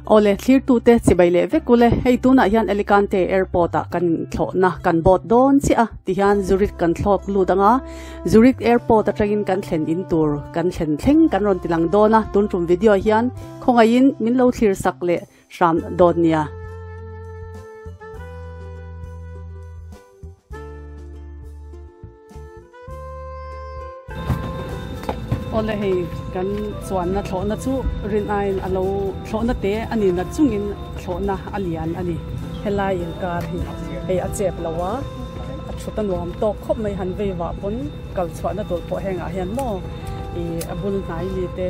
Awle thlirtute chibai leh vek ule, hei tunah hian Alicante Airport ah kan thlawhna kan board dawn chiah a, tihian Zurich kan thlawk lut ang a, Zurich Airport atangin kan thlen in tur kan thlen thleng kan rawn ti lang dawn a, tun tum video hian khawngaihin min lo thlir sak leh hram dawn nia. Awle hei kan chuanna thlawhna chu rin aiin a lo thlawhna te a ni nat chungin thlawhna a lian a ni. Helai inkar hi hei a chep lo a, a thut a nuam tawk khawp mai han vei vah pawn kal chhuahna tur pawh hengah hian maw ih a bul hnai mi te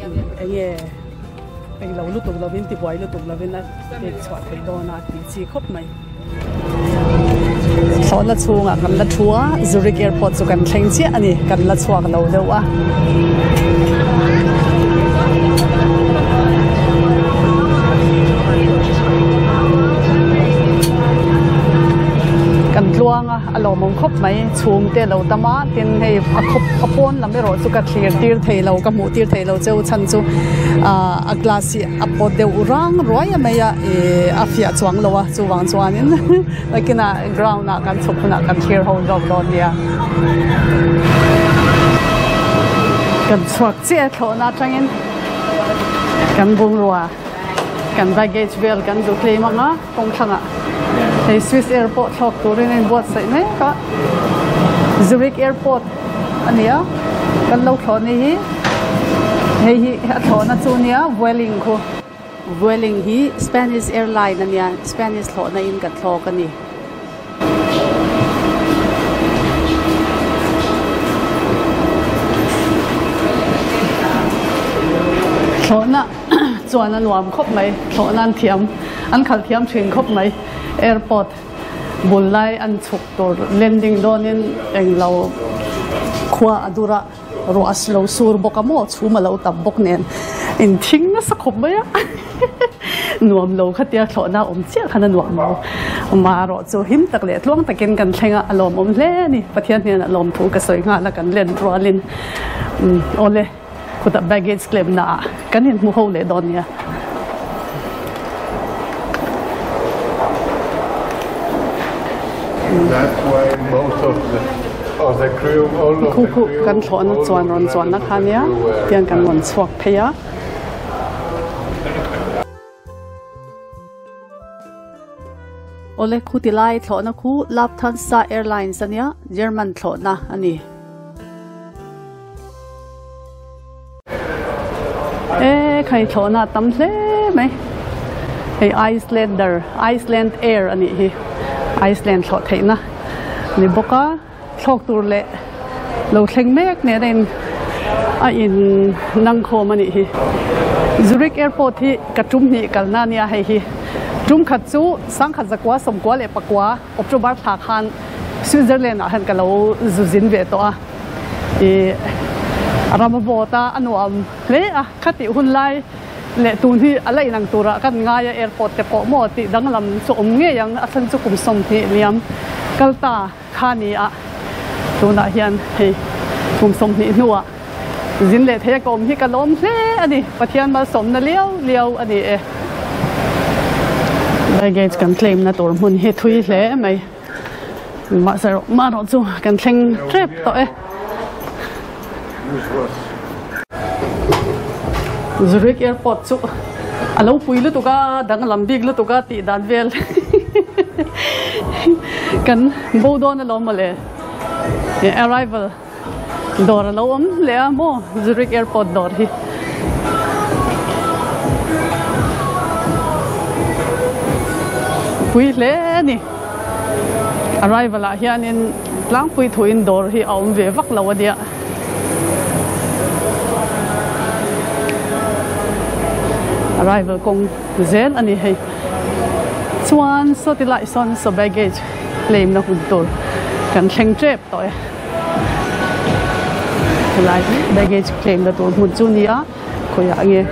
eng nge Englo lutuk lovin tibuai lutuk lovin a pek chhuah theih dawn a tih chi khawp mai. Thlawhna chhungah kan la thu a, Zurich Airport chu kan thleng chiah a ni, kan la chhuak lo deuh a. Kan tluang a, a lawmawm khawp mai, chhum te a lo tam a, tin hei a khawp a pawn lam erawh chu ka thlir tir thei lo, ka hmuh tir thei lo cheu chhan chu ahh a glass hi a pawt deuh rang ruai a mai a ihh a fiah chuang lo a chuvang chuanin nakinah ground ah kan chhuk hunah kan thlir ho zawk dawn nia. Kan chhuak chiah a thlawhna atangin kan bungrua kan baggage vel kan zu claim ang a kawng thlangah hei Swiss airport thlawk turin a inbuatsaih mek a Zurich airport a ni a kan lo thlawh ni hi hei hi a thlawhna chu nia Vueling khu Vueling hi Spanish airline a nia Spanish thlawhna in kan thlawk a ni. Thlawhna chuan a nuam khawp mai thlawhna an thiam an khalh thiam thin khawp mai airport bul lai an chhuk tur landing dawnin englo khua a dur a ruah a lo sur bawk a maw chhum a lo tam bawk nen inthing nasa khawp mai a nuam lo khatia thlawhna awm chiah khan a nuam lo amaherawh chu him tak leh tluang takin kan thleng a a lawmawm hle a ni Pathian hnenah lawmthu ka sawi nghal a kan len rualin awle khutah baggage claim na ah kan inhmu ho leh dawn nia. Khu khu kan thlawhna chuan rawn chuanna kha nia tiang kan rawn chhuak phei a. Awle khu ti lai thlawhna khu Lufthansa Airlines ania German thlawhna a ni. E khai thlawhna a tam hle mai hei Icelander Iceland Air a nih hi Iceland thlawh theihna a ni bawk a thlawk tur leh lo thleng mek nen a in a in nang khawm a nih hi Zurich Airport hi ka tum hnih kalna a nia hei hi tum khat chu sangkhat zakua sawmkua leh pakua October thla khan Switzerland ah hian ka lo zu zin ve tawh a. Ih ram a vawt a, a nuam hle a, khatih hun lai leh tun hi a la inang turah kan ngai a, airport te pawh maw tih danglam chu awm ngei ang, a chhan chu kum 20 liam kal ta kha ni a, tunah hian hei kum 20 hnuah zin leh thei a ka awm hi ka lawm hle a ni, Pathian malsawmna liau liau a ni e. Baggage kan claim na tur hmun hi thui hle mai. Mahse rawh mah rawh chu kan thleng tep tawh e. Zurich airport chu a lo pui lutuk a danglam bik lutuk a tih dan vel kan bo dawn alawm mawle arrival dawr a lo awm leh a maw Zurich airport dawr hi. Pui hle a ni. Arrival ah hianin tlangpui thuin dawr hi a awm ve vak lo a nia. Arrival kawng zel a ni hei. Chuan saw ti lai sawn saw baggage claim na hun tur kan thleng tep tawh e. Helai hi baggage claim na tur hmun chu a ni a khawiah nge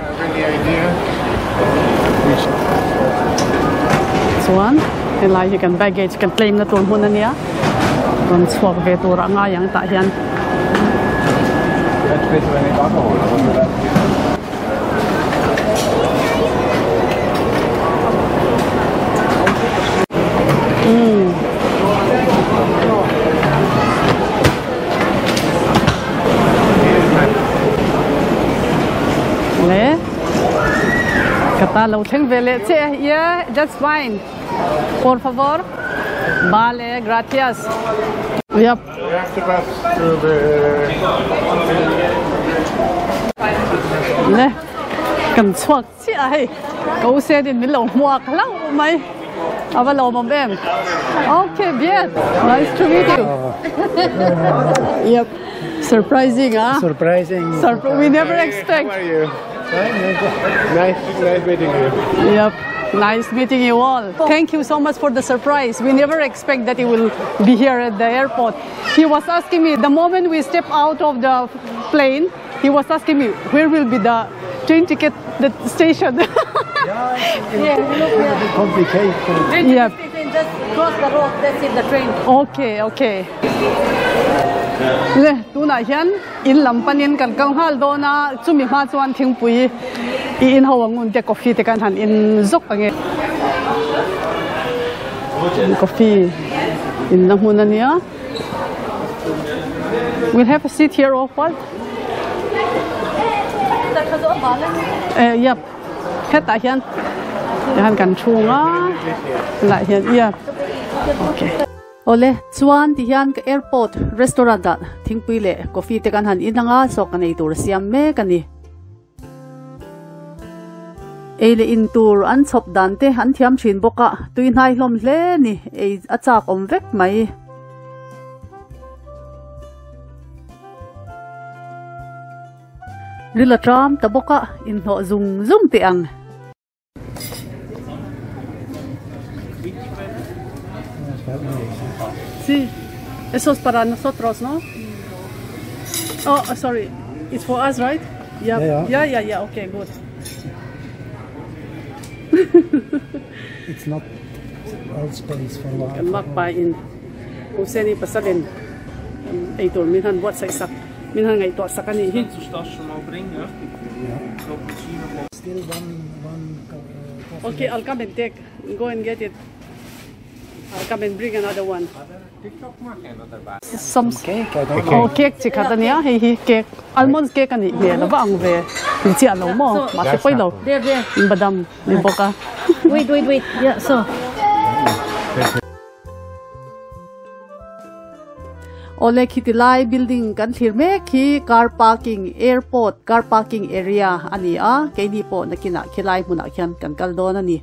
chuan helai hi kan baggage kan claim na tur hmun a nia rawn chhuak ve tur a ngai ang tah hian. Ka ta lo thleng ve leh che yeah that's fine por favor vale gratias yep le kan chhuak chiah a hei ka u sen in min lo hmuak hlauh mai a va lawmawm em okay bien nice to meet you yep surprising ah surprising we never expect how are you nice nice meeting you yep Nice meeting you all. Thank you so much for the surprise. We never expect that he will be here at the airport. He was asking me the moment we step out of the plane, he was asking me where will be the train ticket the station. yeah, yeah, look, complicated. Train yeah. station just cross the road, that's it, the train. Okay, okay. Le, tunah hian in lam panin kan kal nghal dawn a, chumi hma chuan thingpui i in ho ang un te coffee te kan han in zawk ange. Coffee in la hmun ania. We'll have a seat here or what? Eh, yep. Hetah hian hian kan thung a lah hian yep. Okay. Awle, chuan ti hian ka airport restaurant ah thingpui leh coffee te kan han in anga chaw ka nei tur siam mek a ni. Ei leh in tur an chhawp dan te an thiam thin bawk a, tui hnai hlawm hle ni, ei a chak awm vek mai. Ril a tram ta bawk a, inhlawh zung zung teh ang. Sí, eso es para nosotros, ¿no? Oh, sorry. It's for us, right? Yeah. Yeah, yeah, yeah, yeah. Okay, good. It's not all space for one. Kan mak pa in Huseni pasalin eitur min han buatsaih sak min han ngaihtuah sak a nih hi. Still one one coffee. Okay, I'll come and take. Go and get it. I'll come and bring another one. Some cake, I don't know. Oh, cake chi khat ania hei hi cake almond cake ani hmel a va ang ve ni chiah lo maw mahse pawi lo There, there. badam ni bawk a. Wait, wait, wait. Yeah, so. Awle khiti lai building kan thlir mek hi car parking airport car parking area a ni a keini pawh nakinah khilai hmunah khian kan kal dawn a ni.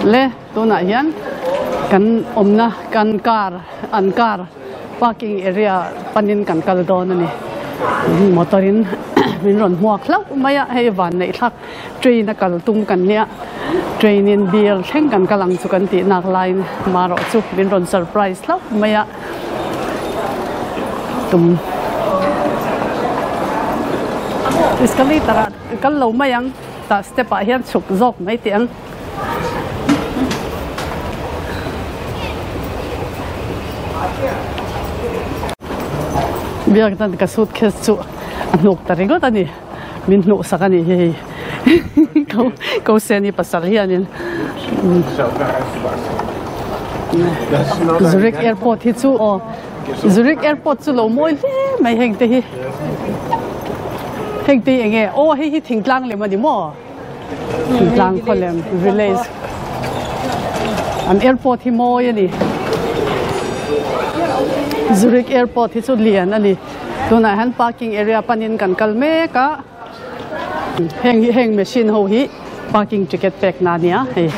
Le tunah hian kan awmna kan car an car parking area panin kan kal dawn a ni motor in min rawn hmuak hlauh mai a hei van neih thlak train a kal tum kan nia train in bial thleng kan kal ang chu kan tih nak laiin marawh chu min rawn surprise hlauh mai a tum escalator ah kal lo mai ang tah step ah hian chhuk zawk mai teh ang. Biak dan ka suitcase chu a hnuk ta ringawt a ni. Min hnuh sak a nih hi hei ko Seni pasal hianin Zurich airport hi chu aw Zurich airport chu lo mawi hle mai heng te hi heng te hi eng nge aw hei hi thingtlang lem a ni maw thingtlang khaw lem village an airport hi mawi a ni Zurich airport hi chu lian a ni. Tunah hian parking area panin kan kal mek a, heng hi heng machine ho hi parking ticket pek na ania hei.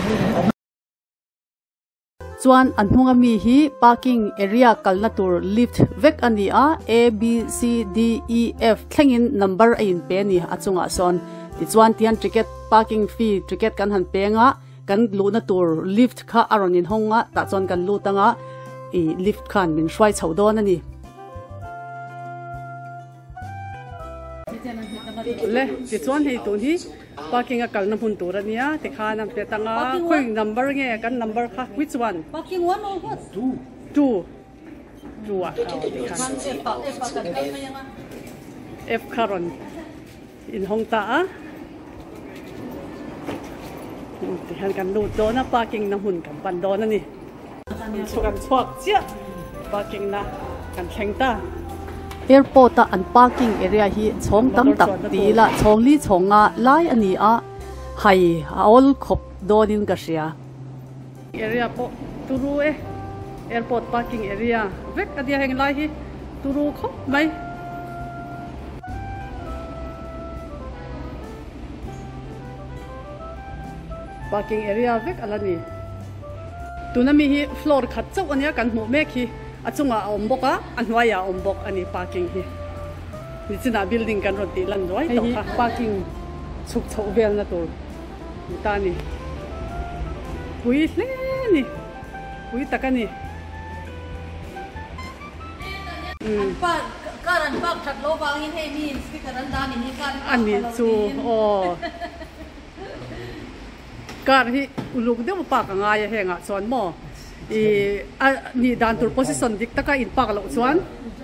Chuan a hnung ami hi parking area kalna tur lift vek a ni a, A, B, C, D, E, F thlengin number a inpe a ni a chungah sawn. Tichuan tihian ticket parking fee ticket kan han peng a, kan luhna tur lift kha a rawn inhawng a, tah chuan kan lut anga ih lift khan min hruai chho dawn a ni. Le tichuan hei tun hi parking a kalna hmun tur a nia tikhan a pet anga khawi number nge kan number kha which one Parking one or what? Two two two ah aw tikhan F kha rawn inhawng ta a tikhan kan lut dawn a parking na hmun kan pan dawn a ni. Kan chhuak chiah parking na kan thleng ta. Airport a an parking area hi chhawng tam tak ti ila chhawng li chhawng nga lai a ni a, hai a awl khawp dawnin ka hria. Area pawh turu e, airport parking area vek a nia heng lai hi turu khawp mai. Parking area vek a la ni. Tuna mi hi floor khat chauh a nia kan hmuh mek hi a chungah a awm bawk a, a hnuaiah a awm bawk a ni parking hi. Nichinah building kan rawn tih lan ruai tawh kha. Parking chhuk chhoh velna tur ni ta a ni. Pui hle a ni, pui tak a ni. An park car an park that lo vangin hei mi in speaker an dah ni hi car i park park chu aw car hi uluk deuh park a ngai a hengah chuan maw i a nih dan tur position dik taka in park loh chuan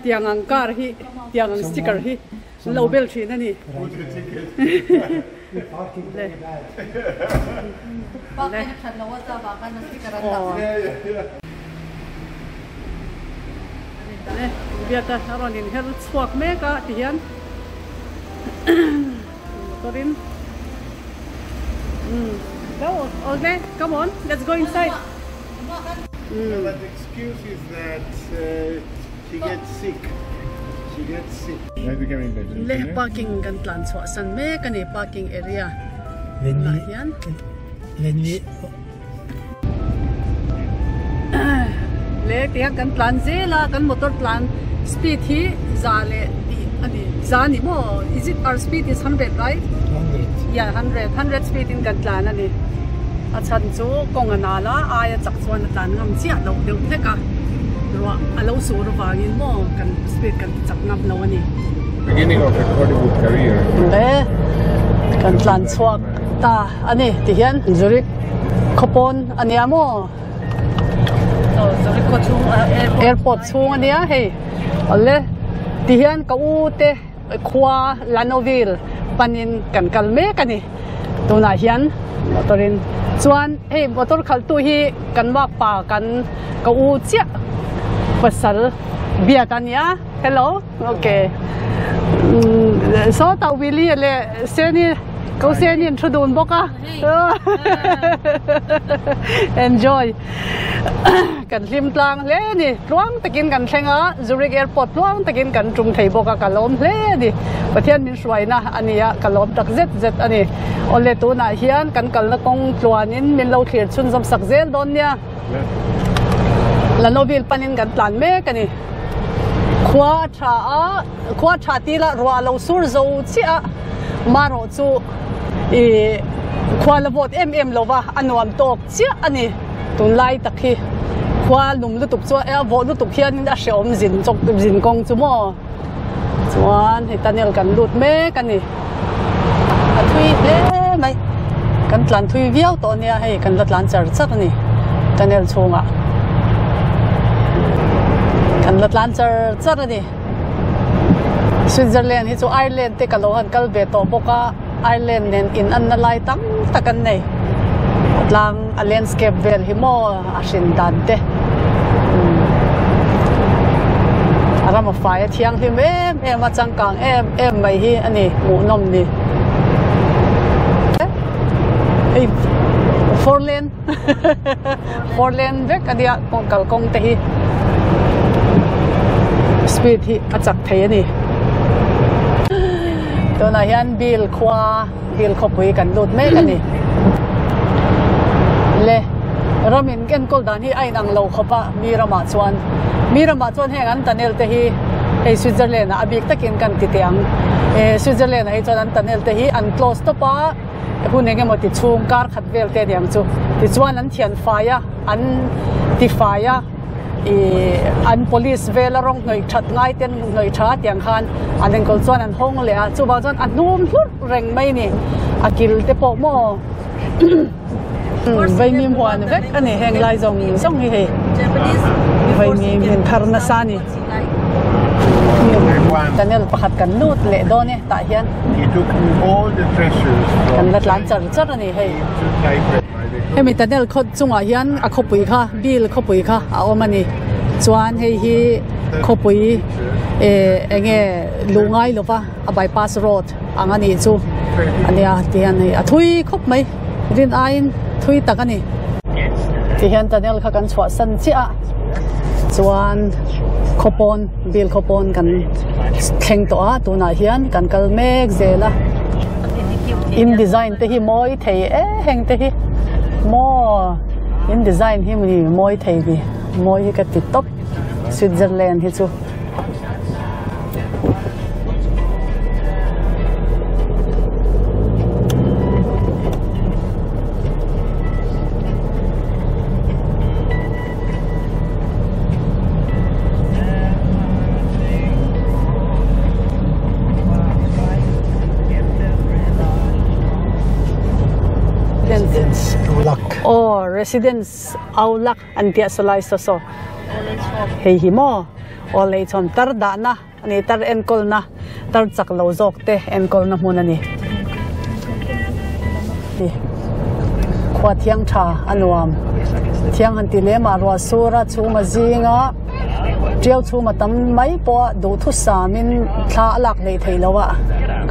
tiang ang car hi tiang ang sticker hi an lo bel thin a ni. Le biaka a rawn inher chhuak mek a ti hian motor in umm go okay come on let's go inside umm But the excuse is that she gets sick she gets sick. Le parking kan tlan chhuah san mek a ni parking area tunah hian. Le tihian kan tlan zel a kan motor tlan speed hi za leh tih a ni za ni maw is it our speed is hundred right yeah hundred hundred speed in kan tlan a ni a chhan chu kawng a nal a aia chak chuan a tlan ngam chiah loh deuh hlek a ruah a lo sur avangin maw kan speed kan ti chak ngam lo a ni. Beginning of her Hollywood career. Le kan tlan chhuak ta. A ni ti hian Zurich khaw pawn a nia maw? Aw Zurich khaw chhung airport. Airport chhung a nia hei. Awle ti hian ka u te khua Lanoville panin kan kal mek a ni. Tunah hian motor in chuan hei motor khalhtu hi kan makpa kan ka u chiah pasal biat a nia. Hello. Ok. Saw tah Willie leh Seni ko Seni an thu dun bawk a. Enjoy. Kan hlim tlang hle a ni. Tluang takin kan thleng a, Zurich Airport tluang takin kan tum thei bawk a, ka lawm hle a ni. Pathian min hruaina a ni a, ka lawm tak zet zet a ni. Awle tunah hian kan kalna kawng tluanin min lo thlir chhunzawm sak zel dawn nia. Lanobil panin kan tlan mek a ni. Khua a tha a, khua a tha ti la ruah a lo sur zo chiah a, marawh chu ih khua la vawt em em lo va, a nuam tawk chiah a ni. Tunlai tak hi khua lum lutuk chu a vawh lutuk hianin a hrehawm zin chawk zin kawng chu maw. Chuan hei tunnel kan lut mek a ni. A thui hle mai. Kan tlan thui viau tawh nia hei kan la tlan char char a ni tunnel chhungah. Kan la tlan char char a ni. Switzerland hi chu Ireland te ka lo han kal ve tawh bawk a, Ireland nen in anna lai tam tak an nei. A tlang a landscape vel hi maw a hrin dan te. A ram a fai a thianghlim em em a, changkang em em mai hi a ni hmuhnawm ni. Hei four lane four lane vek a nia kalkawng te hi speed hi a chak thei a ni. Tunah hian bill khua bill khawpui kan lut mek a ni. Le ram in enkawl dan hi a inang lo khawp a mi ramah chuan mi ramah chuan heng an tunnel te hi hei Switzerland ah a bik takin kan ti teh ang eh Switzerland ah hi chuan an tunnel te hi an close tawp a hun eng emaw ti chhung kar khat vel te aniang chu tichuan an thian fai a an ti fai a. Ih an police vela rawng hnawih that ngai te an hnawih tha tiang khan an enkawl chuan an hawng leh a chuvang chuan a hnum hlurh reng mai a ni a kil te pawh maw vaimim huan vek a ni heng lai zawng zawng hi hei vaimim in thar nasa a ni tunnel pakhat kan lut leh dawn e tah hian kan la tlan char char a ni hei. Hemi tunnel khaw chungah hian a khawpui kha bill khawpui kha a awm a ni chuan hei hi khawpui Enge luh ngai lova a bypass road ang a nih chu a nia ti hian hei a thui khawp mai rin aiin thui tak a ni. Ti hian tunnel kha kan chhuah san chiah a chuan khawpawn bill khawpawn kan thleng tawh a tunah hian kan kal mek zel a in design te hi mawi thei e heng te hi maw in design hi mawi thei ni mawi hi ka ti tawp. Switzerland hi chu Aw residence Aulak An piah saw lai saw saw hei hi maw aw lei chhawn tar dahna a ni tar enkawlna tar chak lo zawk te enkawlna hmun a ni khua thiang tha a nuam thiang han ti lem a ruah sur a chhum a zing a tiau chhum a tam mai pawh a duhthusam in thla a lak hleih theih loh a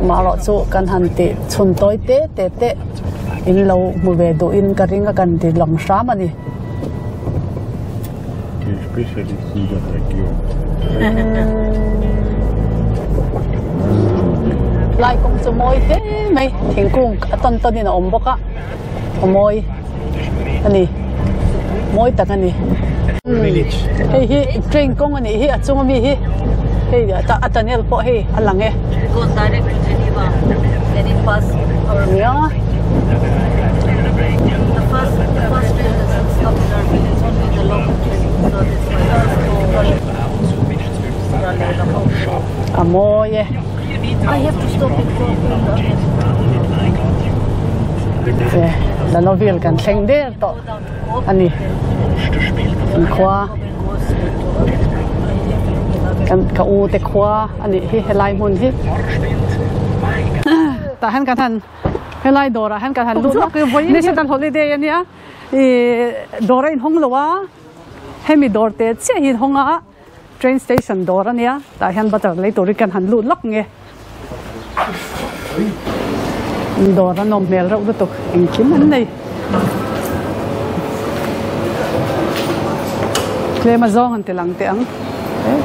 amaherawh chu kan han tih chhun tawi te te te in lo hmu ve duh in ka ring a kan ti lang hram a ni. Lai kawng chu mawi hle mai thingkung a tawn tawn in a awm bawk a a mawi a ni mawi tak a ni hei hi train kawng a nih hi a chung ami hi hei a tunnel pawh hei a lang e nia. A mawi e. Lanoville kan thleng der tawh a ni. Kan khua kan ka u te khua a nih hi helai hmun hi. Tah hian kan han Helai dawrah hian kan han lut lawk National Holiday a nia ih dawr a inhawng lo a hemi dawr te chiah hi inhawng a train station dawr a nia tah hian butter lei turin kan han lut lawk nge dawr a nawm hmel reuh lutuk engkim an nei tlem a zawng an ti lang teh ang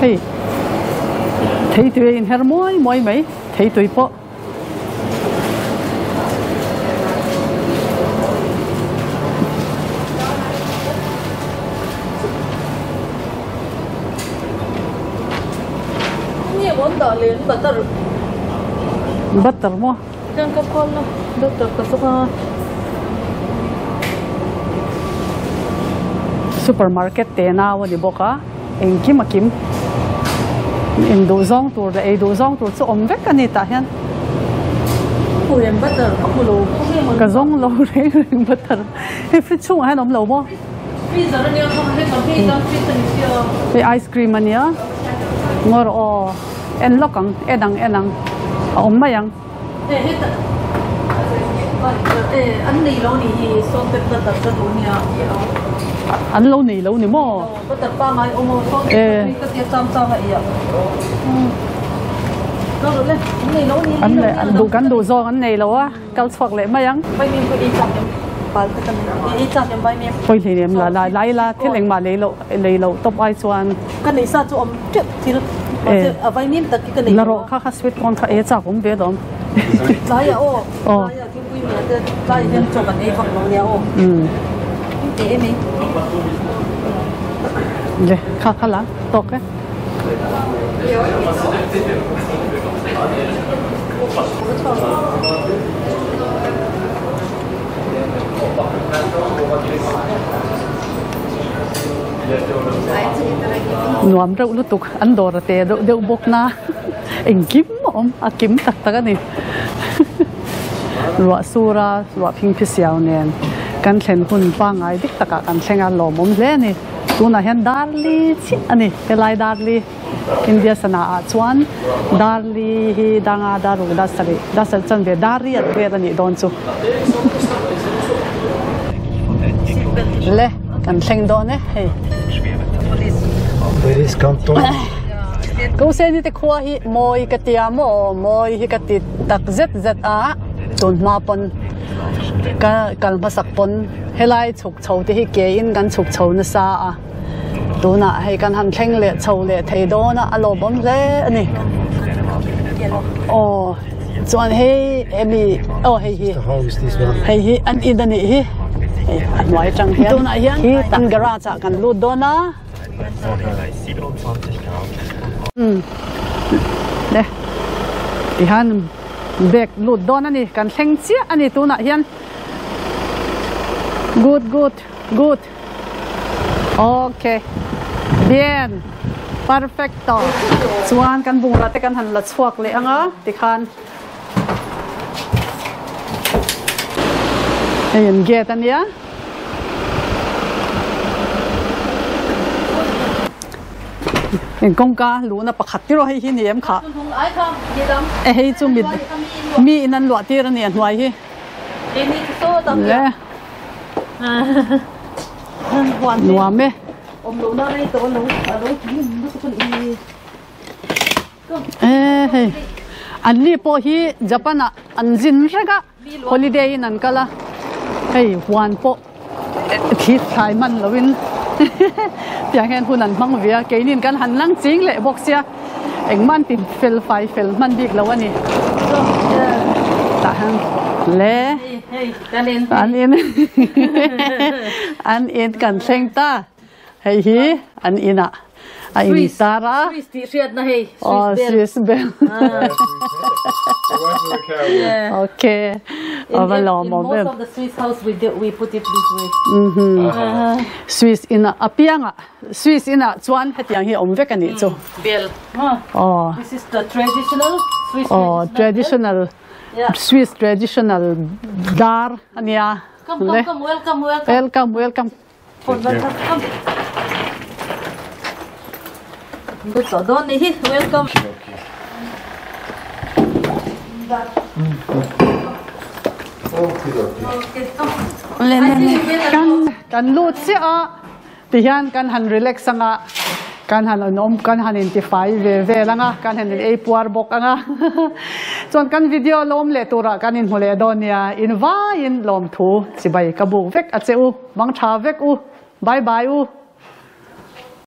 hei theitui a inher muai muai mai theitui pawh. Butter maw? Supermarket te nau a ni bawk a. Engkim a kim. In duh zawng tur leh ei duh zawng tur chu awm vek a ni tah hian. Ka zawng lo reng reng butter. Hei fridge chhungah hian awm lo maw? Hei ice cream a nia. Ngaw rawh aw. En lawk ang, en ang en ang. A awm mai ang. An lo nei lo ni maw? An duh kan duh zawng an nei lo a, kal chhuak leh mai ang. Pawi hlei nem la la lai la thil engmah lei loh lei loh tawp ai chuan. La rawh kha kha sweet corn kha e chak awm ve dawm. Tlai ah aw tlai ah thingpui meh te tlai hian chaw kan ei vak lo nia aw te em ei. Le kha kha la tawk e. Nuam reuh lutuk an dawr a te deuh deuh bawk na engkim a awm a kim tak tak a ni ruah sur a ruah phing phi siau nen kan thlen hun pangngai dik takah kan thleng a lawmawm hle a ni tunah hian darli chiah a ni helai darli India sana ah chuan darli hi danga daruk dasarih dasarih chanve darriat vel a nih dawn chu le kan thleng dawn e hei. Police canton. Koseni te khua hi mawi ka tia maw mawi hi ka ti tak zet zet a tun hma pawn ka kal hmasak pawn helai chhuk chho te hi ke in kan chhuk chho nasa a tunah hei kan han thleng leh chho leh thei dawn a a lawmawm hle a ni aw chuan hei hemi aw hei hi hei hi an in a nih hi hei a hnuai atang hian tunah hian hi an garage ah kan lut dawn a. Le tihian bag lut dawn a ni kan thleng chiah a ni tunah hian good good good okay bien perfecto chuan kan bungrah te kan han la chhuak leh ang a tikhan hei an gate a nia. Eng kawngka luhna pakhat tiraw hei hi ni em kha e hei chu mi mi in an luah tir a ni a hnuai hi le nuam e e hei an ni pawh hi Japan ah an zin reng a. Holiday in an kal a, hei huan pawh thli thlai hman lovin tiang hian hun an hmang ve a, keinin kan han lang ching leh bawk sia engmah an ti fel fai fel hman bik lo a ni. Tah hian le an in an in kan thleng ta. Hei hi an inah a intar a. Swiss tih hriatna hei. Oh, Swiss bell. Okay. Ava lawm awm em. In most of the Swiss house we do, we put it this way. Mhm. Swiss inah apianga Swiss inah chuan hetiang hi awm vek anih chu. Bell. Oh. This is the traditional Swiss Oh, traditional Swiss traditional dar ania. Come, come, come, welcome, welcome. Welcome, welcome. Welcome. Kan lut chiah a tihian kan han relax anga kan han an awm kan han intifai ve vel anga kan han in ei puar bawk anga chuan kan video lawm leh turah kan inhmu leh dawn nia invaiin lawmthu chibai ka buk vek a che u. Mang tha vek u. Bye bye u.